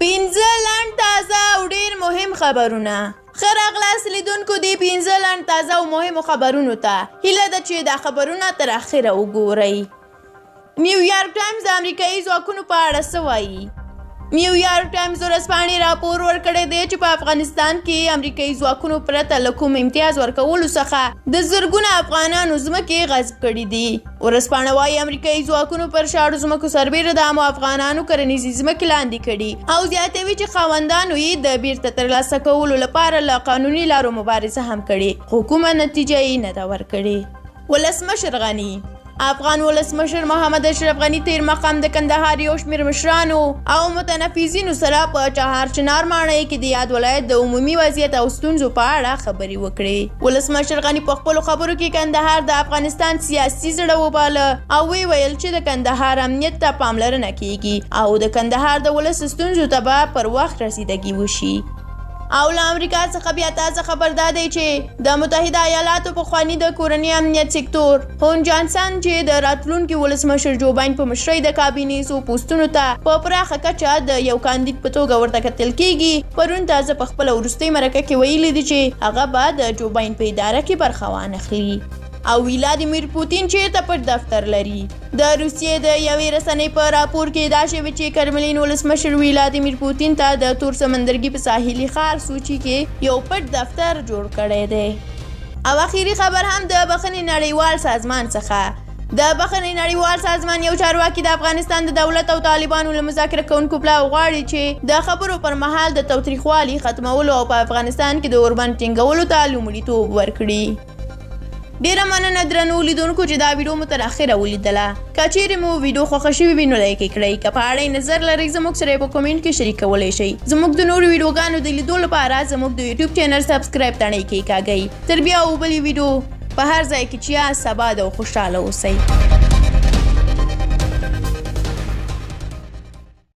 پنځه لنډ تازه او ډیر مهم خبرونه. ښه راغلاست لیدونکو دې پنځه لنډ تازه او مهمو خبرونو ته. هیله ده چې دا خبرونه تر اخره وګورئ. نیویارک ټایمز د امریکایي ځواکونو په اړه څه وایي؟ نیویارک ټایمز ورځپاڼې راپور ورکړی دی چې په افغانستان کې امریکایي ځواکونو پرته له کوم امتیاز ورکولو څخه د زرګونه افغانانو ځمکې غصب کړې دي. ورځپاڼه وايي، امریکایي ځواکونو پر شاړو ځمکو سربېره د عامو افغانانو کرنیزې ځمکې لاندې کړي او زیاتوي چې خاوندانو یې د بیرته ترلاسه کولو لپاره له قانوني لارو مبارزه هم کړې، خو کومه نتیجه یې نه ده ورکړې. ولسمشر غني افغان ولسمشر محمد اشرف غني تیر مقام د کندهار یو شمېر مشرانو او متنفذینو سره په چهارچنار ماڼۍ کې د یاد ولایت د عمومي وضعیت او ستونزو په اړه خبرې وکړې. ولسمشر غني په خپلو خبرو کې کندهار د افغانستان سیاسي زړه وباله او ویې ویل چې د کندهار امنیت ته پاملرنه کیږي او د کندهار د ولس ستونزو ته به پر وخت رسیدګي وشي. او له امریکا څخه بیا تازه خبر دا دی چې د متحده ایالاتو پخوانی د کورني امنیت سکتور هون جانسن چې د راتلونکي ولسمشر جو باین په مشرۍ د کابینې څو پوستونو ته په پراخه کچه د یو کاندید په توګه ورته کتل کیږي، پرون تازه په خپله وروستۍ مرکه کې ویلي دي چې هغه به د جو باین په اداره کې برخه وانخلي. او ولادیمیر پوتین چیرته پټ دفتر لري؟ د روسیې د یوې رسنۍ په راپور کې ادعا شوې چې کرملین ولسمشر ولادیمیر پوتین ته د تور سمندرګي په ساحلي ښار سوچي کې یو پټ دفتر جوړ کړی دی. او اخیری خبر هم د بخښنې نړیوال سازمان څخه. د بخښنې نړیوال سازمان یو چارواکي د افغانستان د دولت او طالبانو له مذاکره کوونکو پلاو غواړي چې د خبرو پر مهال د تاوتریخوالي ختمولو او په افغانستان کې د اوربند ټینګولو ته لومړیتوب ورکړي. ډیره مننه درنو لیدونکو چې دا ویډیو مو تر اخره ولیدله. که چیرې مو ویډیو خوښه شوې وي نو لایک یې کړئ. که په اړه یې نظر لرئ زموږ سره یې په کومنټ کې شریکولی شئ. زموږ د نورو ویډیوګانو د لیدو لپاره زموږ د یوټیوب چینل سبسکرایب تڼۍ کیکاږئ. تر بیا او بلې ویډیو په هر ځای کې چې یاست اباد او خوشحاله اوسئ.